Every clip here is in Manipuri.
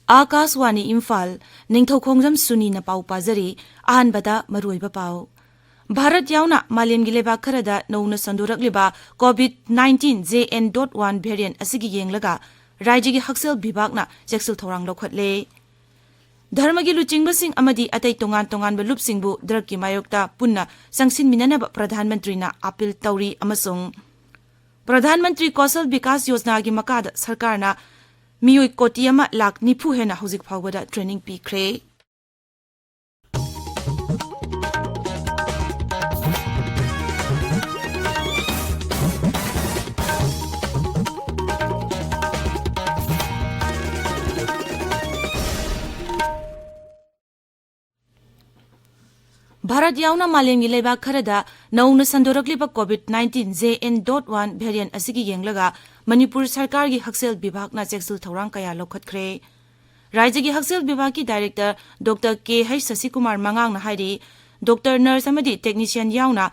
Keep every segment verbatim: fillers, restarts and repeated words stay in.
ꯑꯥꯀꯥꯁꯋꯥꯅꯤ ꯏꯝꯐꯥꯜ, ꯅꯤꯡꯊꯧꯈꯣꯡꯖꯝ ꯁꯨꯅꯤꯅ ꯄꯥꯎ ꯄꯥꯖꯔꯤ꯫ ꯑꯍꯥꯟꯕꯗ ꯃꯔꯨꯑꯣꯏꯕ ꯄꯥꯎ꯫ ꯚꯥꯔꯠ ꯌꯥꯎꯅ ꯃꯥꯂꯦꯝꯒꯤ ꯂꯩꯕꯥꯛ ꯈꯔꯗ ꯅꯧꯅ ꯁꯟꯗꯣꯔꯛꯂꯤꯕ COVID nineteen J N dot one variant ꯑꯁꯤꯒꯤ ꯌꯦꯡꯂꯒ ꯔꯥꯖ꯭ꯌꯒꯤ ꯍꯛꯁꯦꯜ ꯕꯤꯚꯥꯒꯅ ꯆꯦꯛꯁꯤꯜ ꯊꯧꯔꯥꯡ ꯂꯧꯈꯠꯂꯦ꯫ ꯙꯔꯃꯒꯤ ꯂꯨꯆꯤꯡꯕꯁꯤꯡ ꯑꯃꯗꯤ ꯑꯇꯩ ꯇꯣꯉꯥꯟ ꯇꯣꯉꯥꯟꯕ ꯂꯨꯞꯁꯤꯡꯕꯨ ꯗ꯭ꯔꯒꯀꯤ ꯃꯥꯌꯣꯛꯇ ꯄꯨꯟꯅ ꯆꯪꯁꯤꯟꯃꯤꯟꯅꯅꯕ ꯄ꯭ꯔꯙꯥꯟ ꯃꯟꯇ꯭ꯔꯤꯅ ꯑꯥꯄꯤꯜ ꯇꯧꯔꯤ ꯑꯃꯁꯨꯡ ꯄ꯭ꯔꯙꯥꯟ ꯃꯟꯇ꯭ꯔꯤ ꯀꯧꯁꯜ ꯕꯤꯀꯥꯁ ꯌꯣꯖꯅꯥꯒꯤ ꯃꯈꯥꯗ ꯁꯔꯀꯥꯔꯅ ꯃꯤꯑꯣꯏ ꯀꯣꯇꯤ ꯑꯃ ꯂꯥꯈ ꯅꯤꯐꯨ ꯍꯦꯟꯅ ꯍꯧꯖꯤꯛ ꯐꯥꯎꯕꯗ ꯇ꯭ꯔꯦꯅꯤꯡ ꯄꯤꯈ꯭ꯔꯦ꯫ ꯚꯥꯔꯠ ꯌꯥꯎꯅ ꯃꯥꯂꯦꯝꯒꯤ ꯂꯩꯕꯥꯛ ꯈꯔꯗ ꯅꯧꯅ ꯁꯟꯗꯣꯔꯛꯂꯤꯕ COVID nineteen J N dot one variant ꯑꯁꯤꯒꯤ ꯌꯦꯡꯂꯒ ꯃꯅꯤꯄꯨꯔ ꯁꯔꯀꯥꯔꯒꯤ ꯍꯛꯁꯦꯜ ꯕꯤꯚꯥꯒꯅ ꯆꯦꯛꯁꯤꯜ ꯊꯧꯔꯥꯡ ꯀꯌꯥ ꯂꯧꯈꯠꯈ꯭ꯔꯦ꯫ ꯔꯥꯖ꯭ꯌꯒꯤ ꯍꯛꯁꯦꯜ ꯕꯤꯚꯥꯒꯀꯤ ꯗꯥꯏꯔꯦꯛꯇꯔ ꯗꯣꯛꯇꯔ ꯀꯦ ꯍꯩꯆ ꯁꯁꯤꯀꯨꯃꯥꯔ ꯃꯉꯥꯡꯅ ꯍꯥꯏꯔꯤ, ꯗꯣꯛꯇꯔ, ꯅꯔꯁ ꯑꯃꯗꯤ ꯇꯦꯛꯅꯤꯁꯤꯌꯟ ꯌꯥꯎꯅ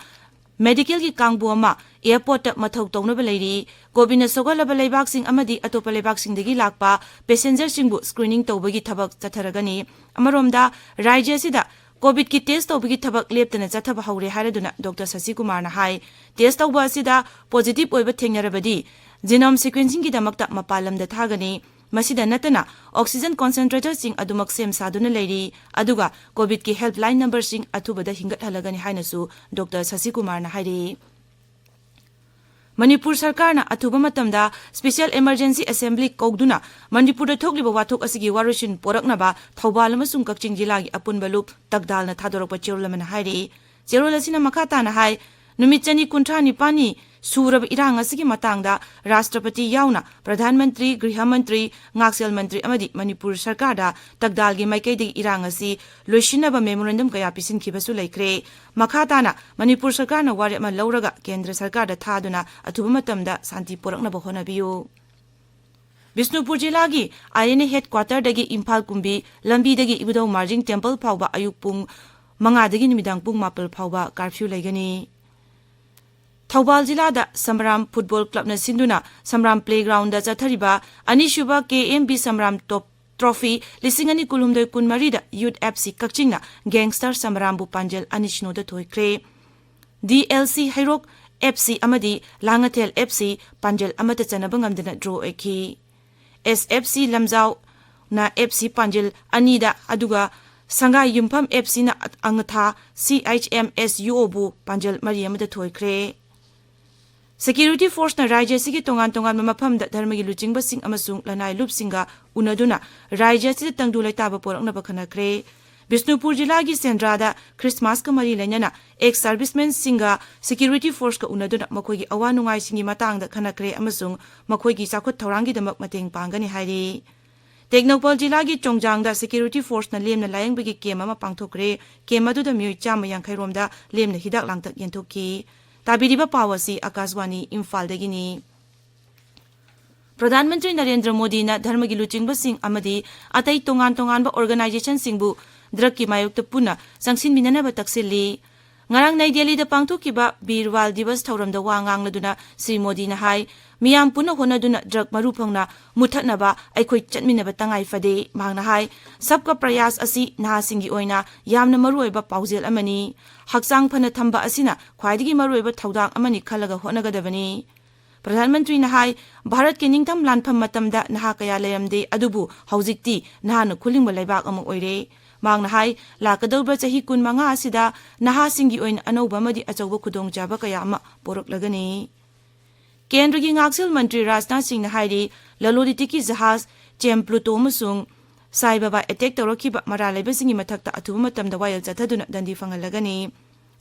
ꯃꯦꯗꯤꯀꯦꯜꯒꯤ ꯀꯥꯡꯕꯨ ꯑꯃ ꯑꯦꯌꯔꯄꯣꯔꯠꯇ ꯃꯊꯧ ꯇꯧꯅꯕ ꯂꯩꯔꯤ꯫ ꯀꯣꯚꯤꯗꯅ ꯁꯣꯛꯍꯜꯂꯕ ꯂꯩꯕꯥꯛꯁꯤꯡ ꯑꯃꯗꯤ ꯑꯇꯣꯞꯄ ꯂꯩꯕꯥꯛꯁꯤꯡꯗꯒꯤ ꯂꯥꯛꯄ ꯄꯦꯁꯦꯟꯖꯔꯁꯤꯡꯕꯨ ꯁ꯭ꯀ꯭ꯔꯤꯅꯤꯡ ꯇꯧꯕꯒꯤ ꯊꯕꯛ ꯆꯠꯊꯔꯒꯅꯤ꯫ ꯑꯃꯔꯣꯝꯗ, ꯔꯥꯖ꯭ꯌ ꯑꯁꯤꯗ ꯀꯣꯚꯤꯗꯀꯤ ꯇꯦꯁ ꯇꯧꯕꯒꯤ ꯊꯕꯛ ꯂꯦꯞꯇꯅ ꯆꯠꯊꯕ ꯍꯧꯔꯦ ꯍꯥꯏꯔꯗꯨꯅ ꯗꯣꯛꯇꯔ ꯁꯁꯤꯀꯨꯃꯥꯔꯅ ꯍꯥꯏ, ꯇꯦꯁ ꯇꯧꯕ ꯑꯁꯤꯗ ꯄꯣꯖꯤꯇꯤꯚ ꯑꯣꯏꯕ ꯊꯦꯡꯅꯔꯕꯗꯤ genome sequencingꯒꯤꯗꯃꯛꯇ ꯃꯄꯥꯟ ꯂꯝꯗ ꯊꯥꯒꯅꯤ꯫ ꯃꯁꯤꯗ ꯅꯠꯇꯅ, oxygen concentratorꯁꯤꯡ ꯑꯗꯨꯃꯛ ꯁꯦꯝ ꯁꯥꯗꯨꯅ ꯂꯩꯔꯤ, ꯑꯗꯨꯒ ꯀꯣꯚꯤꯗꯀꯤ helpline numberꯁꯤꯡ ꯑꯊꯨꯕꯗ ꯍꯤꯡꯒꯠꯍꯜꯂꯒꯅꯤ ꯍꯥꯏꯅꯁꯨ ꯗꯣꯛꯇꯔ ꯁꯁꯤꯀꯨꯃꯥꯔꯅ ꯍꯥꯏꯔꯤ꯫ ꯃꯅꯤꯄꯨꯔ ꯁꯔꯀꯥꯔꯅ ꯑꯊꯨꯕ ꯃꯇꯝꯗ Special Emergency Assembly ꯀꯧꯗꯨꯅ ꯃꯅꯤꯄꯨꯔꯗ ꯊꯣꯛꯂꯤꯕ ꯋꯥꯊꯣꯛ ꯑꯁꯤꯒꯤ ꯋꯥꯔꯣꯏꯁꯤꯟ ꯄꯣꯔꯛꯅꯕ ꯊꯧꯕꯥꯜ ꯑꯃꯁꯨꯡ ꯀꯛꯆꯤꯡ ꯖꯤꯂꯥꯒꯤ ꯑꯄꯨꯟꯕ ꯂꯨꯞ ꯇꯛꯗꯥꯜꯅ ꯊꯥꯗꯣꯔꯛꯄ ꯆꯦꯔꯣꯜ ꯑꯃꯅ ꯍꯥꯏꯔꯤ꯫ ꯆꯦꯔꯣꯜ ꯑꯁꯤꯅ ꯃꯈꯥ ꯇꯥꯅ ꯍꯥꯏ, ꯅꯨꯃꯤꯠ ꯆꯅꯤ ꯀꯨꯟꯊ꯭ꯔꯥ ꯅꯤꯄꯥꯜꯅꯤ ꯁꯨꯔꯕ ꯏꯔꯥꯡ ꯑꯁꯤꯒꯤ ꯃꯇꯥꯡꯗ ꯔꯥꯁꯇ꯭ꯔꯄꯇꯤ ꯌꯥꯎꯅ ꯄ꯭ꯔꯙꯥꯟ ꯃꯟꯇ꯭ꯔꯤ, ꯒ꯭ꯔꯤꯍ ꯃꯟꯇ꯭ꯔꯤ, ꯉꯥꯛꯁꯦꯜ ꯃꯟꯇ꯭ꯔꯤ ꯑꯃꯗꯤ ꯃꯅꯤꯄꯨꯔ ꯁꯔꯀꯥꯔꯗ ꯇꯛꯗꯥꯜꯒꯤ ꯃꯥꯏꯀꯩꯗꯒꯤ ꯏꯔꯥꯡ ꯑꯁꯤ ꯂꯣꯏꯁꯤꯟꯅꯕ memorandum ꯀꯌꯥ ꯄꯤꯁꯤꯟꯈꯤꯕꯁꯨ ꯂꯩꯈ꯭ꯔꯦ꯫ ꯃꯈꯥ ꯇꯥꯅ ꯃꯅꯤꯄꯨꯔ ꯁꯔꯀꯥꯔꯅ ꯋꯥꯔꯦꯞ ꯑꯃ ꯂꯧꯔꯒ ꯀꯦꯟꯗ꯭ꯔ ꯁꯔꯀꯥꯔꯗ ꯊꯥꯗꯨꯅ ꯑꯊꯨꯕ ꯃꯇꯝꯗ ꯁꯥꯟꯇꯤ ꯄꯨꯔꯛꯅꯕ ꯍꯣꯠꯅꯕꯤꯌꯨ꯫ ꯕꯤꯁꯅꯨꯄꯨꯔ ꯖꯤꯂꯥꯒꯤ INA headquarterꯗꯒꯤ ꯏꯝꯐꯥꯜ ꯀꯨꯝꯕꯤ ꯂꯝꯕꯤꯗꯒꯤ ꯏꯕꯨꯙꯧ ꯃꯥꯔꯖꯤꯡ temple ꯐꯥꯎꯕ ꯑꯌꯨꯛ ꯄꯨꯡ ꯃꯉꯥꯗꯒꯤ ꯅꯨꯃꯤꯗꯥꯡ ꯄꯨꯡ ꯃꯥꯄꯜ ꯐꯥꯎꯕ curfew ꯂꯩꯒꯅꯤ꯫ ꯊꯧꯕꯥꯜ ꯖꯤꯂꯥꯗ ꯁꯝꯕ꯭ꯔꯥꯝ football clubꯅ ꯁꯤꯟꯗꯨꯅ ꯁꯝꯕ꯭ꯔꯥꯝ playgroundꯗ ꯆꯠꯊꯔꯤꯕ ꯑꯅꯤꯁꯨꯕ KMB ꯁꯝꯕ꯭ꯔꯥꯝ top Trophy ꯂꯤꯁꯤꯡ ꯑꯅꯤ ꯀꯨꯟꯍꯨꯝꯗꯣꯏ ꯀꯨꯟꯃꯔꯤꯗ Youth F C ꯀꯛꯆꯤꯡꯅ Gangster ꯁꯃꯔꯥꯝꯕꯨ ꯄꯥꯟꯖꯜ ꯑꯅꯤ ꯁꯤꯅꯣꯗ ꯊꯣꯏꯈ꯭ꯔꯦ꯫ D L C ꯍꯩꯔꯣꯛ F C ꯑꯃꯗꯤ ꯂꯥꯡꯉꯊꯦꯜ F C ꯄꯥꯟꯖꯜ ꯑꯃꯠꯇ ꯆꯟꯅꯕ ꯉꯝꯗꯅ draw ꯑꯣꯏꯈꯤ꯫ S F C ꯂꯝꯖꯥꯎꯅ F C ꯄꯥꯟꯖꯜ ꯑꯅꯤꯗ, ꯑꯗꯨꯒ ꯁꯪꯒꯥꯏ ꯌꯨꯝꯐꯝ F Cꯅ ꯑꯉꯊꯥ C H M S U Oꯕꯨ ꯄꯥꯟꯖꯜ ꯃꯔꯤ ꯑꯃꯗ ꯊꯣꯏꯈ꯭ꯔꯦ꯫ Security Forceꯅ ꯔꯥꯖ꯭ꯌ ꯑꯁꯤꯒꯤ ꯇꯣꯉꯥꯟ ꯇꯣꯉꯥꯟꯕ ꯃꯐꯝꯗ ꯙꯔꯃꯒꯤ ꯂꯨꯆꯤꯡꯕꯁꯤꯡ ꯑꯃꯁꯨꯡ ꯂꯅꯥꯏ ꯂꯨꯞꯁꯤꯡꯒ ꯎꯅꯗꯨꯅ ꯔꯥꯖ꯭ꯌ ꯑꯁꯤꯗ ꯇꯪꯗꯨ ꯂꯩꯇꯥꯕ ꯄꯣꯔꯛꯅꯕ ꯈꯟꯅꯈ꯭ꯔꯦ꯫ ꯕꯤꯁꯅꯨꯄꯨꯔ ꯖꯤꯂꯥꯒꯤ ꯁꯦꯟꯗ꯭ꯔꯥꯗ ꯈ꯭ꯔꯤꯁꯃꯥꯁꯀ ꯃꯔꯤ ꯂꯩꯅꯅ ex servicemenꯁꯤꯡꯒ security forceꯀ ꯎꯅꯗꯨꯅ ꯃꯈꯣꯏꯒꯤ ꯑꯋꯥ ꯅꯨꯡꯉꯥꯏꯁꯤꯡꯒꯤ ꯃꯇꯥꯡꯗ ꯈꯟꯅꯈ꯭ꯔꯦ ꯑꯃꯁꯨꯡ ꯃꯈꯣꯏꯒꯤ ꯆꯥꯎꯈꯠ ꯊꯧꯔꯥꯡꯒꯤꯗꯃꯛ ꯃꯇꯦꯡ ꯄꯥꯡꯒꯅꯤ ꯍꯥꯏꯔꯤ꯫ ꯇꯦꯡꯅꯧꯄꯜ ꯖꯤꯂꯥꯒꯤ ꯆꯣꯡꯖꯥꯡꯗ security forceꯅ ꯂꯦꯝꯅ ꯂꯥꯌꯦꯡꯕꯒꯤ camp ꯑꯃ ꯄꯥꯡꯊꯣꯛꯈ꯭ꯔꯦ꯫ Camp ꯑꯗꯨꯗ ꯃꯤꯑꯣꯏ ꯆꯥꯝꯃ ꯌꯥꯡꯈꯩ ꯔꯣꯝꯗ ꯂꯦꯝꯅ ꯍꯤꯗꯥꯛ ꯂꯥꯡꯊꯛ ꯌꯦꯟꯊꯣꯛꯈꯤ꯫ ꯇꯥꯕꯤꯔꯤꯕ ꯄꯥꯎ ꯑꯁꯤ ꯑꯥꯀꯥꯁꯕꯥꯅꯤ ꯏꯝꯐꯥꯜꯗꯒꯤꯅꯤ꯫ ꯄ꯭ꯔꯙꯥꯟ ꯃꯟꯇ꯭ꯔꯤ ꯅꯔꯦꯟꯗ꯭ꯔ ꯃꯣꯗꯤꯅ ꯙꯔꯃꯒꯤ ꯂꯨꯆꯤꯡꯕꯁꯤꯡ ꯑꯃꯗꯤ ꯑꯇꯩ ꯇꯣꯉꯥꯟ ꯇꯣꯉꯥꯟꯕ organizationꯁꯤꯡꯕꯨ drugꯀꯤ ꯃꯥꯌꯣꯛꯇ ꯄꯨꯟꯅ ꯆꯪꯁꯤꯟꯃꯤꯟꯅꯅꯕ ꯇꯛꯁꯤꯜꯂꯤ꯫ ꯉꯔꯥꯡ ꯅꯩ ꯗꯦꯜꯂꯤꯗ ꯄꯥꯡꯊꯣꯛꯈꯤꯕ ꯕꯤꯔ ꯕꯥꯜ ꯗꯤꯕꯁ ꯊꯧꯔꯝꯗ ꯋꯥ ꯉꯥꯡꯂꯗꯨꯅ ꯁ꯭ꯔꯤ ꯃꯣꯗꯤꯅ ꯍꯥꯏ, ꯃꯤꯌꯥꯝ ꯄꯨꯟꯅ ꯍꯣꯠꯅꯗꯨꯅ drug ꯃꯔꯨ ꯐꯪꯅ ꯃꯨꯠꯊꯠꯅꯕ ꯑꯩꯈꯣꯏ ꯆꯠꯃꯤꯟꯅꯕ ꯇꯉꯥꯏ ꯐꯗꯦ꯫ ꯃꯍꯥꯛꯅ ꯍꯥꯏ, ꯁꯕꯀꯥ ꯄ꯭ꯔꯌꯥꯁ ꯑꯁꯤ ꯅꯍꯥꯁꯤꯡꯒꯤ ꯑꯣꯏꯅ ꯌꯥꯝꯅ ꯃꯔꯨꯑꯣꯏꯕ ꯄꯥꯎꯖꯦꯜ ꯑꯃꯅꯤ꯫ ꯍꯛꯆꯥꯡ ꯐꯅ ꯊꯝꯕ ꯑꯁꯤꯅ ꯈ꯭ꯋꯥꯏꯗꯒꯤ ꯃꯔꯨꯑꯣꯏꯕ ꯊꯧꯗꯥꯡ ꯑꯃꯅꯤ ꯈꯜꯂꯒ ꯍꯣꯠꯅꯒꯗꯕꯅꯤ꯫ ꯄ꯭ꯔꯙꯥꯟ ꯃꯟꯇ꯭ꯔꯤꯅ ꯍꯥꯏ, ꯚꯥꯔꯠꯀꯤ ꯅꯤꯡꯇꯝ ꯂꯥꯟꯐꯝ ꯃꯇꯝꯗ ꯅꯍꯥ ꯀꯌꯥ ꯂꯩꯔꯝꯗꯦ, ꯑꯗꯨꯕꯨ ꯍꯧꯖꯤꯛꯇꯤ ꯅꯍꯥꯅ ꯈꯨꯂꯤꯡꯕ ꯂꯩꯕꯥꯛ ꯑꯃ ꯑꯣꯏꯔꯦ꯫ ꯃꯍꯥꯛꯅ ꯍꯥꯏ, ꯂꯥꯛꯀꯗꯧꯔꯤꯕ ꯆꯍꯤ ꯀꯨꯟꯃꯉꯥ ꯑꯁꯤꯗ ꯅꯍꯥꯁꯤꯡꯒꯤ ꯑꯣꯏꯅ ꯑꯅꯧꯕ ꯑꯃꯗꯤ ꯑꯆꯧꯕ ꯈꯨꯗꯣꯡꯆꯥꯕ ꯀꯌꯥ ꯑꯃ ꯄꯣꯔꯛꯂꯒꯅꯤ꯫ ꯀꯦꯟꯗ꯭ꯔꯒꯤ ꯉꯥꯛꯁꯦꯜ ꯃꯟꯇ꯭ꯔꯤ ꯔꯥꯖꯅꯥꯊ ꯁꯤꯡꯅ ꯍꯥꯏꯔꯤ, ꯂꯂꯣꯟ ꯏꯇꯤꯛꯀꯤ ꯖꯍꯥꯖ ꯆꯦꯝꯄ꯭ꯂꯨꯇꯣ ꯑꯃꯁꯨꯡ ꯁꯥꯏ ꯕꯥꯕꯥ attack ꯇꯧꯔꯛꯈꯤꯕ ꯃꯔꯥꯜ ꯂꯩꯕꯁꯤꯡꯒꯤ ꯃꯊꯛꯇ ꯑꯊꯨꯕ ꯃꯇꯝꯗ ꯋꯥꯌꯦꯜ ꯆꯠꯊꯗꯨꯅ ꯗꯟꯗꯤ ꯐꯪꯍꯜꯂꯒꯅꯤ꯫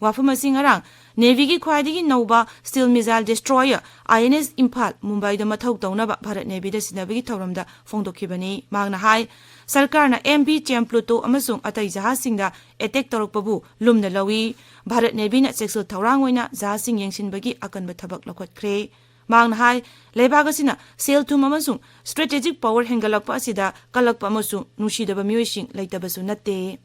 ꯋꯥꯐꯝ ꯑꯁꯤ ꯉꯔꯥꯡ Navyꯒꯤ ꯈ꯭ꯋꯥꯏꯗꯒꯤ ꯅꯧꯕ stealth missile destroyer I N S Imphal, ꯃꯨꯝꯕꯥꯏꯗ ꯃꯊꯧ ꯇꯧꯅꯕ ꯚꯥꯔꯠ Navyꯗ ꯁꯤꯟꯅꯕꯒꯤ ꯊꯧꯔꯝꯗ ꯐꯣꯡꯗꯣꯛꯈꯤꯕꯅꯤ꯫ ꯃꯍꯥꯛꯅ ꯍꯥꯏ, ꯁꯔꯀꯥꯔꯅ M V ꯆꯦꯝꯄ꯭ꯂꯨꯇꯣ ꯑꯃꯁꯨꯡ ꯑꯇꯩ ꯖꯍꯥꯖꯁꯤꯡꯗ attack ꯇꯧꯔꯛꯄꯕꯨ ꯂꯨꯝꯅ ꯂꯧꯏ꯫ ꯚꯥꯔꯠ Navyꯅ ꯆꯦꯛꯁꯤꯜ ꯊꯧꯔꯥꯡ ꯑꯣꯏꯅ ꯖꯍꯥꯖꯁꯤꯡ ꯌꯦꯡꯁꯤꯟꯕꯒꯤ ꯑꯀꯟꯕ ꯊꯕꯛ ꯂꯧꯈꯠꯈ꯭ꯔꯦ꯫ ꯃꯍꯥꯛꯅ ꯍꯥꯏ, ꯂꯩꯕꯥꯛ ꯑꯁꯤꯅ ꯁꯦꯜ ꯊꯨꯝ ꯑꯃꯁꯨꯡ strategic power ꯍꯦꯟꯒꯠꯂꯛꯄ ꯑꯁꯤꯗ ꯀꯜꯂꯛꯄ ꯑꯃꯁꯨꯡ ꯅꯨꯡꯁꯤꯗꯕ ꯃꯤꯑꯣꯏꯁꯤꯡ ꯂꯩꯇꯕꯁꯨ ꯅꯠꯇꯦ꯫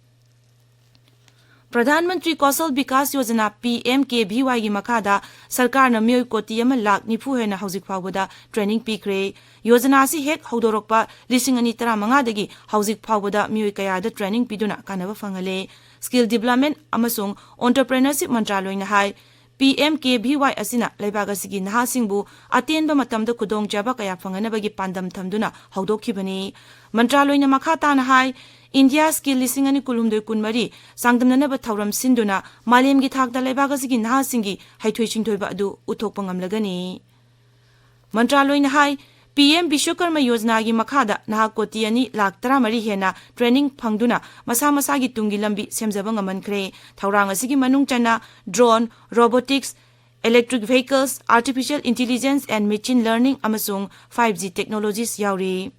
Pradhan Mantri Kaushal Vikas Yojana, P M K V Yꯒꯤ ꯃꯈꯥꯗ ꯁꯔꯀꯥꯔꯅ ꯃꯤꯑꯣꯏ ꯀꯣꯇꯤ ꯑꯃ ꯂꯥꯈ ꯅꯤꯐꯨ ꯍꯦꯟꯅ ꯍꯧꯖꯤꯛ ꯐꯥꯎꯕꯗ training ꯄꯤꯈ꯭ꯔꯦ꯫ ꯌꯣꯖꯅꯥ ꯑꯁꯤ ꯍꯦꯛ ꯍꯧꯗꯣꯔꯛꯄ ꯂꯤꯁꯤꯡ ꯑꯅꯤ ꯇꯔꯥꯃꯉꯥꯗꯒꯤ ꯍꯧꯖꯤꯛ ꯐꯥꯎꯕꯗ ꯃꯤꯑꯣꯏ ꯀꯌꯥꯗ training ꯄꯤꯗꯨꯅ ꯀꯥꯟꯅꯕ ꯐꯪꯍꯜꯂꯦ꯫ Skill Development ꯑꯃꯁꯨꯡ Entrepreneurship ꯃꯟꯇ꯭ꯔꯥꯂꯣꯏꯅ ꯍꯥꯏ, P M K V Y ꯑꯁꯤꯅ ꯂꯩꯕꯥꯛ ꯑꯁꯤꯒꯤ ꯅꯍꯥꯁꯤꯡꯕꯨ ꯑꯇꯦꯟꯕ ꯃꯇꯝꯗ ꯈꯨꯗꯣꯡꯆꯥꯕ ꯀꯌꯥ ꯐꯪꯍꯟꯅꯕꯒꯤ ꯄꯥꯟꯗꯝ ꯊꯝꯗꯨꯅ ꯍꯧꯗꯣꯛꯈꯤꯕꯅꯤ꯫ ꯃꯟꯇ꯭ꯔꯥꯂꯣꯏꯅ ꯃꯈꯥ ꯇꯥꯅ ꯍꯥꯏ, ꯏꯟꯗꯤꯌꯥ ꯁ꯭ꯀꯤꯜ ꯂꯤꯁꯤꯡ ꯑꯅꯤ ꯀꯨꯟꯍꯨꯝꯗꯣꯏ ꯀꯨꯟꯃꯔꯤ ꯆꯥꯡꯗꯝꯅꯅꯕ ꯊꯧꯔꯝ ꯁꯤꯟꯗꯨꯅ ꯃꯥꯂꯦꯝꯒꯤ ꯊꯥꯛꯇ ꯂꯩꯕꯥꯛ ꯑꯁꯤꯒꯤ ꯅꯍꯥꯁꯤꯡꯒꯤ ꯍꯩꯊꯣꯏ ꯁꯤꯡꯊꯣꯏꯕ ꯑꯗꯨ ꯎꯠꯊꯣꯛꯄ ꯉꯝꯂꯒꯅꯤ꯫ ꯃꯟꯇ꯭ꯔꯥꯂꯣꯏꯅ ꯍꯥꯏ, P M ꯕꯤꯁ꯭ꯋꯀꯔꯃ ꯌꯣꯖꯅꯥꯒꯤ ꯃꯈꯥꯗ ꯅꯍꯥ ꯀꯣꯇꯤ ꯑꯅꯤ ꯂꯥꯈ ꯇꯔꯥꯃꯔꯤ ꯍꯦꯟꯅ training ꯐꯪꯗꯨꯅ ꯃꯁꯥ ꯃꯁꯥꯒꯤ ꯇꯨꯡꯒꯤ ꯂꯝꯕꯤ ꯁꯦꯝꯖꯕ ꯉꯝꯍꯟꯈ꯭ꯔꯦ꯫ ꯊꯧꯔꯥꯡ ꯑꯁꯤꯒꯤ ꯃꯅꯨꯡ ꯆꯟꯅ drone, robotics, electric vehicles, artificial intelligence and machine learning ꯑꯃꯁꯨꯡ five G technologies ꯌꯥꯎꯔꯤ꯫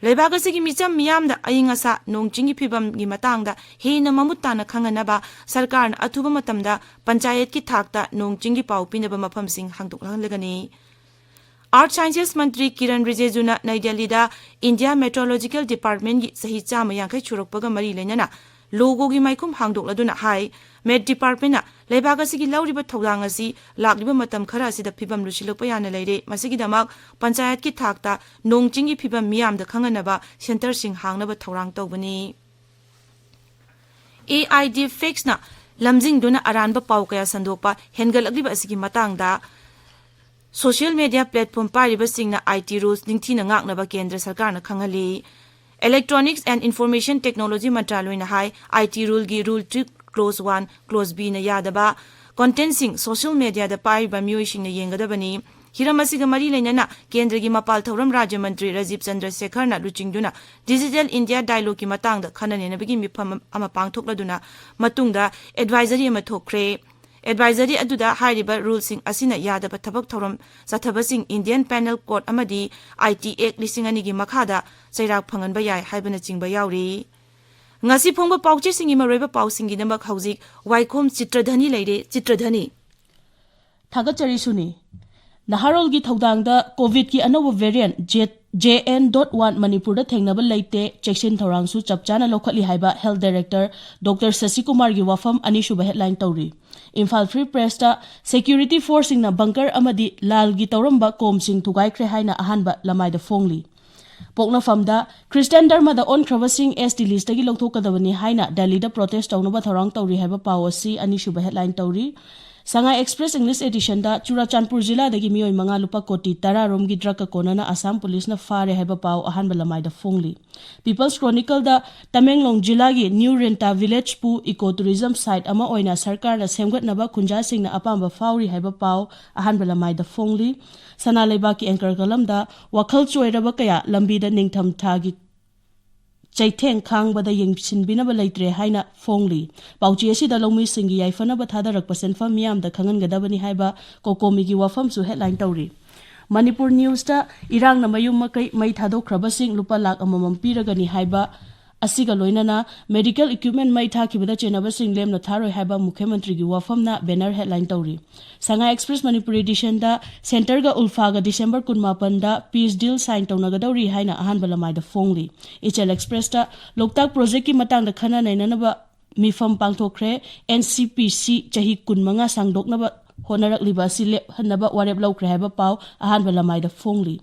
ꯂꯩꯕꯥꯛ ꯑꯁꯤꯒꯤ ꯃꯤꯆꯝ ꯃꯤꯌꯥꯝꯗ ꯑꯏꯪ ꯑꯁꯥ, ꯅꯣꯡ ꯆꯤꯡꯒꯤ ꯐꯤꯕꯝꯒꯤ ꯃꯇꯥꯡꯗ ꯍꯦꯟꯅ ꯃꯃꯨꯠ ꯇꯥꯅ ꯈꯪꯍꯟꯅꯕ ꯁꯔꯀꯥꯔꯅ ꯑꯊꯨꯕ ꯃꯇꯝꯗ ꯄꯟꯆꯥꯌꯠꯀꯤ ꯊꯥꯛꯇ ꯅꯣꯡ ꯆꯤꯡꯒꯤ ꯄꯥꯎ ꯄꯤꯅꯕ ꯃꯐꯝꯁꯤꯡ ꯍꯥꯡꯗꯣꯛꯍꯜꯂꯒꯅꯤ꯫ Earth Sciences ꯃꯟꯇ꯭ꯔꯤ ꯀꯤꯔꯟ ꯔꯤꯖꯤꯖꯨꯅ ꯅꯩ ꯗꯦꯜꯂꯤꯗ India Meteorological Departmentꯒꯤ ꯆꯍꯤ ꯆꯥꯝꯃ ꯌꯥꯡꯈꯩ ꯁꯨꯔꯛꯄꯒ ꯃꯔꯤ ꯂꯩꯅꯅ logoꯒꯤ ꯃꯥꯏꯈꯨꯝ ꯍꯥꯡꯗꯣꯛꯂꯗꯨꯅ ꯍꯥꯏ, Met Departmentꯅ ꯂꯩꯕꯥꯛ ꯑꯁꯤꯒꯤ ꯂꯧꯔꯤꯕ ꯊꯧꯗꯥꯡ ꯑꯁꯤ ꯂꯥꯛꯂꯤꯕ ꯃꯇꯝ ꯈꯔ ꯑꯁꯤꯗ ꯐꯤꯕꯝ ꯂꯨꯁꯤꯜꯂꯛꯄ ꯌꯥꯅ ꯂꯩꯔꯦ꯫ ꯃꯁꯤꯒꯤꯗꯃꯛ ꯄꯟꯆꯥꯌꯠꯀꯤ ꯊꯥꯛꯇ ꯅꯣꯡ ꯆꯤꯡꯒꯤ ꯐꯤꯕꯝ ꯃꯤꯌꯥꯝꯗ ꯈꯪꯍꯟꯅꯕ centreꯁꯤꯡ ꯍꯥꯡꯅꯕ ꯊꯧꯔꯥꯡ ꯇꯧꯕꯅꯤ꯫ A I deepfakesꯅ ꯂꯝꯖꯤꯡꯗꯨꯅ ꯑꯔꯥꯟꯕ ꯄꯥꯎ ꯀꯌꯥ ꯁꯟꯗꯣꯛꯄ ꯍꯦꯟꯒꯠꯂꯛꯂꯤꯕ ꯑꯁꯤꯒꯤ ꯃꯇꯥꯡꯗ social media platform ꯄꯥꯏꯔꯤꯕꯁꯤꯡꯅ I T rules ꯅꯤꯡꯊꯤꯅ ꯉꯥꯛꯅꯕ ꯀꯦꯟꯗ꯭ꯔ ꯁꯔꯀꯥꯔꯅ ꯈꯪꯍꯜꯂꯤ꯫ Electronics and Information Technology ꯃꯟꯇ꯭ꯔꯥꯂꯣꯏꯅ high, I T ruleꯒꯤ Rule three Clause one, Clause Bꯅ ꯌꯥꯗꯕ contentꯁꯤꯡ social mediaꯗ ꯄꯥꯏꯔꯤꯕ ꯃꯤꯑꯣꯏꯁꯤꯡꯅ ꯌꯦꯡꯒꯗꯕꯅꯤ꯫ ꯍꯤꯔꯝ ꯑꯁꯤꯒ ꯃꯔꯤ ꯂꯩꯅꯅ ꯀꯦꯟꯗ꯭ꯔꯒꯤ ꯃꯄꯥꯜ ꯊꯧꯔꯝ ꯔꯥꯖ꯭ꯌ ꯃꯟꯇ꯭ꯔꯤ ꯔꯥꯖꯤꯕ ꯆꯟꯗ꯭ꯔ ꯁꯦꯈꯔꯅ ꯂꯨꯆꯤꯡꯗꯨꯅ Digital India Dialogueꯀꯤ ꯃꯇꯥꯡꯗ ꯈꯟꯅ ꯅꯩꯅꯕꯒꯤ ꯃꯤꯐꯝ ꯑꯃ ꯄꯥꯡꯊꯣꯛꯂꯗꯨꯅ ꯃꯇꯨꯡꯗ advisory ꯑꯃ ꯊꯣꯛꯈ꯭ꯔꯦ꯫ Advisory ꯑꯗꯨꯗ ꯍꯥꯏꯔꯤꯕ ruleꯁꯤꯡ ꯑꯁꯤꯅ ꯌꯥꯗꯕ ꯊꯕꯛ ꯊꯧꯔꯝ ꯆꯠꯊꯕꯁꯤꯡ Indian Penal Code ꯑꯃꯗꯤ I T Act ꯂꯤꯁꯤꯡ ꯑꯅꯤꯒꯤ ꯃꯈꯥꯗ ꯆꯩꯔꯥꯛ ꯐꯪꯍꯟꯕ ꯌꯥꯏ ꯍꯥꯏꯕꯅꯆꯤꯡꯕ ꯌꯥꯎꯔꯤ꯫ ꯉꯁꯤ ꯐꯣꯡꯕ ꯄꯥꯎꯆꯦꯁꯤꯡꯒꯤ ꯃꯔꯨꯑꯣꯏꯕ ꯄꯥꯎꯁꯤꯡꯒꯤꯗꯃꯛ ꯍꯧꯖꯤꯛ ꯋꯥꯏꯈꯣꯝ ꯆꯤꯇ꯭ꯔꯙꯅꯤ ꯂꯩꯔꯦ꯫ ꯆꯤꯇ꯭ꯔꯙꯅꯤ꯫ ꯊꯥꯒꯠꯆꯔꯤ ꯁꯨꯅꯤ꯫ ꯅꯍꯥꯔꯣꯜꯒꯤ ꯊꯧꯗꯥꯡꯗ ꯀꯣꯚꯤꯗꯀꯤ ꯑꯅꯧꯕ variant Z J and dot one ꯃꯅꯤꯄꯨꯔꯗ ꯊꯦꯡꯅꯕ ꯂꯩꯇꯦ, ꯆꯦꯛꯁꯤꯟ ꯊꯧꯔꯥꯡꯁꯨ ꯆꯞ ꯆꯥꯅ ꯂꯧꯈꯠꯂꯤ ꯍꯥꯏꯕ Health Director Doctor ꯁꯁꯤꯀꯨꯃꯥꯔꯒꯤ ꯋꯥꯐꯝ ꯑꯅꯤꯁꯨꯕ headline ꯇꯧꯔꯤ꯫ ꯏꯝꯐꯥꯜ Free Pressꯇ security forceꯁꯤꯡꯅ bunker ꯑꯃꯗꯤ ꯂꯥꯜꯒꯤ ꯇꯧꯔꯝꯕ ꯀꯣꯝꯁꯤꯡ ꯊꯨꯒꯥꯏꯈ꯭ꯔꯦ ꯍꯥꯏꯅ ꯑꯍꯥꯟꯕ ꯂꯃꯥꯏꯗ ꯐꯣꯡꯂꯤ꯫ ꯄꯣꯛꯅꯐꯝꯗ ꯈ꯭ꯔꯤꯁꯇꯤꯌꯥꯟ ꯙꯔꯃꯗ ꯑꯣꯟꯈ꯭ꯔꯕꯁꯤꯡ S T listꯇꯒꯤ ꯂꯧꯊꯣꯛꯀꯗꯕꯅꯤ ꯍꯥꯏꯅ ꯗꯦꯜꯂꯤꯗ protest ꯇꯧꯅꯕ ꯊꯧꯔꯥꯡ ꯇꯧꯔꯤ ꯍꯥꯏꯕ ꯄꯥꯎ ꯑꯁꯤ ꯑꯅꯤꯁꯨꯕ headline ꯇꯧꯔꯤ꯫ ꯁꯉꯥꯏ Express English editionꯗ ꯆꯨꯔꯥꯆꯥꯟꯄꯨꯔ ꯖꯤꯂꯥꯗꯒꯤ ꯃꯤꯑꯣꯏ ꯃꯉꯥ ꯂꯨꯄꯥ ꯀꯣꯇꯤ ꯇꯔꯥ ꯔꯣꯝꯒꯤ drugꯀ ꯀꯣꯟꯅꯅ ꯑꯁꯥꯝ ꯄꯨꯂꯤꯁꯅ ꯐꯥꯔꯦ ꯍꯥꯏꯕ ꯄꯥꯎ ꯑꯍꯥꯟꯕ ꯂꯃꯥꯏꯗ ꯐꯣꯡꯂꯤ꯫ People's Chronicleꯗ ꯇꯃꯦꯡꯂꯣꯡ ꯖꯤꯂꯥꯒꯤ New Renta Villageꯄꯨ eco tourism site ꯑꯃ ꯑꯣꯏꯅ ꯁꯔꯀꯥꯔꯅ ꯁꯦꯝꯒꯠꯅꯕ ꯈꯨꯟꯖꯥꯁꯤꯡꯅ ꯑꯄꯥꯝꯕ ꯐꯥꯎꯔꯤ ꯍꯥꯏꯕ ꯄꯥꯎ ꯑꯍꯥꯟꯕ ꯂꯃꯥꯏꯗ ꯐꯣꯡꯂꯤ꯫ ꯁꯅꯥ ꯂꯩꯕꯥꯛꯀꯤ anchor columnꯗ ꯋꯥꯈꯜ ꯆꯣꯏꯔꯕ ꯀꯌꯥ ꯂꯝꯕꯤꯗ ꯅꯤꯡꯊꯝ ꯊꯥꯒꯤ ꯆꯩꯊꯦꯡ ꯈꯥꯡꯕꯗ ꯌꯦꯡꯁꯤꯟꯕꯤꯅꯕ ꯂꯩꯇ꯭ꯔꯦ ꯍꯥꯏꯅ ꯐꯣꯡꯂꯤ꯫ ꯄꯥꯎꯆꯦ ꯑꯁꯤꯗ ꯂꯧꯃꯤꯁꯤꯡꯒꯤ ꯌꯥꯏꯐꯅꯕ ꯊꯥꯗꯔꯛꯄ ꯁꯦꯟꯐꯝ ꯃꯤꯌꯥꯝꯗ ꯈꯪꯍꯟꯒꯗꯕꯅꯤ ꯍꯥꯏꯕ ꯀꯣꯀꯣꯃꯤꯒꯤ ꯋꯥꯐꯝꯁꯨ headline ꯇꯧꯔꯤ꯫ ꯃꯅꯤꯄꯨꯔ Newsꯇ ꯏꯔꯥꯡꯅ ꯃꯌꯨꯝ ꯃꯀꯩ ꯃꯩ ꯊꯥꯗꯣꯛꯈ꯭ꯔꯕꯁꯤꯡ ꯂꯨꯄꯥ ꯂꯥꯈ ꯑꯃꯃꯝ ꯄꯤꯔꯒꯅꯤ ꯍꯥꯏꯕ ꯑꯁꯤꯒ ꯂꯣꯏꯅꯅ medical equipment ꯃꯩ ꯊꯥꯈꯤꯕꯗ ꯆꯦꯟꯅꯕꯁꯤꯡ ꯂꯦꯝꯅ ꯊꯥꯔꯣꯏ ꯍꯥꯏꯕ ꯃꯨꯈ꯭ꯌꯃꯟꯇ꯭ꯔꯤꯒꯤ ꯋꯥꯐꯝꯅ banner headline ꯇꯧꯔꯤ꯫ ꯁꯉꯥꯏ Express Manipur editionꯗ centreꯒ ULFAꯒ December ꯀꯨꯟꯃꯥꯄꯟꯗ peace deal sign ꯇꯧꯅꯒꯗꯧꯔꯤ ꯍꯥꯏꯅ ꯑꯍꯥꯟꯕ ꯂꯃꯥꯏꯗ ꯐꯣꯡꯂꯤ꯫ ꯏꯆꯦꯜ Expressꯇ ꯂꯣꯛꯇꯥꯛ projectꯀꯤ ꯃꯇꯥꯡꯗ ꯈꯟꯅ ꯅꯩꯅꯅꯕ ꯃꯤꯐꯝ ꯄꯥꯡꯊꯣꯛꯈ꯭ꯔꯦ꯫ N C P C ꯆꯍꯤ ꯀꯨꯟꯃꯉꯥ ꯁꯥꯡꯗꯣꯛꯅꯕ ꯍꯣꯠꯅꯔꯛꯂꯤꯕ ꯑꯁꯤ ꯂꯦꯞꯍꯟꯅꯕ ꯋꯥꯔꯦꯞ ꯂꯧꯈ꯭ꯔꯦ ꯍꯥꯏꯕ ꯄꯥꯎ ꯑꯍꯥꯟꯕ ꯂꯃꯥꯏꯗ ꯐꯣꯡꯂꯤ꯫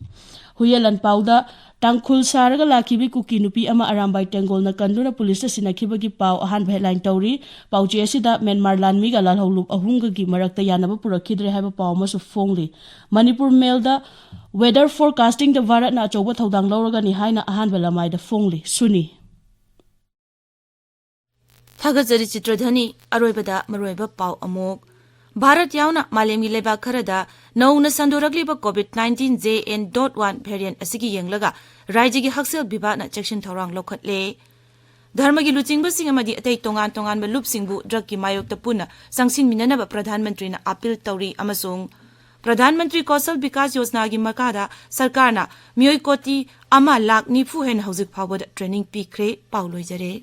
ꯍꯨꯌꯦꯜ ꯂꯥꯟꯄꯥꯎꯗ ꯇꯥꯡꯈꯨꯜ ꯁꯥꯔꯒ ꯂꯥꯛꯈꯤꯕ ꯀꯨꯀꯤ ꯅꯨꯄꯤ ꯑꯃ ꯑꯔꯥꯝꯕꯥꯏ ꯇꯦꯡꯒꯣꯜꯅ ꯀꯟꯗꯨꯅ ꯄꯨꯂꯤꯁꯇ ꯁꯤꯟꯅꯈꯤꯕꯒꯤ ꯄꯥꯎ ꯑꯍꯥꯟꯕ headline ꯇꯧꯔꯤ꯫ ꯄꯥꯎꯆꯦ ꯑꯁꯤꯗ ꯃ꯭ꯌꯥꯟꯃꯥꯔ ꯂꯥꯟꯃꯤꯒ ꯂꯥꯜꯍꯧꯂꯨꯞ ꯑꯍꯨꯝꯒꯒꯤ ꯃꯔꯛꯇ ꯌꯥꯅꯕ ꯄꯨꯔꯛꯈꯤꯗ꯭ꯔꯦ ꯍꯥꯏꯕ ꯄꯥꯎ ꯑꯃꯁꯨ ꯐꯣꯡꯂꯤ꯫ ꯃꯅꯤꯄꯨꯔ Mailꯗ weather forecastingꯗ ꯚꯥꯔꯠꯅ ꯑꯆꯧꯕ ꯊꯧꯗꯥꯡ ꯂꯧꯔꯒꯅꯤ ꯍꯥꯏꯅ ꯑꯍꯥꯟꯕ ꯂꯃꯥꯏꯗ ꯐꯣꯡꯂꯤ꯫ ꯁꯨꯅꯤ꯫ ꯊꯥꯒꯠꯆꯔꯤ ꯆꯤꯇ꯭ꯔꯙꯅꯤ꯫ ꯑꯔꯣꯏꯕꯗ ꯃꯔꯨꯑꯣꯏꯕ ꯄꯥꯎ ꯑꯃꯨꯛ꯫ ꯚꯥꯔꯠ ꯌꯥꯎꯅ ꯃꯥꯂꯦꯝꯒꯤ ꯂꯩꯕꯥꯛ ꯈꯔꯗ ꯅꯧꯅ ꯁꯟꯗꯣꯔꯛꯂꯤꯕ COVID nineteen J N dot one variant ꯑꯁꯤꯒꯤ ꯌꯦꯡꯂꯒ ꯔꯥꯖ꯭ꯌꯒꯤ ꯍꯛꯁꯦꯜ ꯕꯤꯚꯥꯒꯅ ꯆꯦꯛꯁꯤꯟ ꯊꯧꯔꯥꯡ ꯂꯧꯈꯠꯂꯦ꯫ ꯙꯔꯃꯒꯤ ꯂꯨꯆꯤꯡꯕꯁꯤꯡ ꯑꯃꯗꯤ ꯑꯇꯩ ꯇꯣꯉꯥꯟ ꯇꯣꯉꯥꯟꯕ ꯂꯨꯞꯁꯤꯡꯕꯨ drugꯀꯤ ꯃꯥꯌꯣꯛꯇ ꯄꯨꯟꯅ ꯆꯪꯁꯤꯟꯃꯤꯟꯅꯅꯕ ꯄ꯭ꯔꯙꯥꯟ ꯃꯟꯇ꯭ꯔꯤꯅ appeal ꯇꯧꯔꯤ ꯑꯃꯁꯨꯡ ꯄ꯭ꯔꯙꯥꯟ ꯃꯟꯇ꯭ꯔꯤ ꯀꯧꯁꯜ ꯕꯤꯀꯥꯁ ꯌꯣꯖꯅꯥꯒꯤ ꯃꯈꯥꯗ ꯁꯔꯀꯥꯔꯅ ꯃꯤꯑꯣꯏ ꯀꯣꯇꯤ ꯑꯃ ꯂꯥꯈ ꯅꯤꯐꯨ ꯍꯦꯟꯅ ꯍꯧꯖꯤꯛ ꯐꯥꯎꯕꯗ training ꯄꯤꯈ꯭ꯔꯦ꯫ ꯄꯥꯎ ꯂꯣꯏꯖꯔꯦ꯫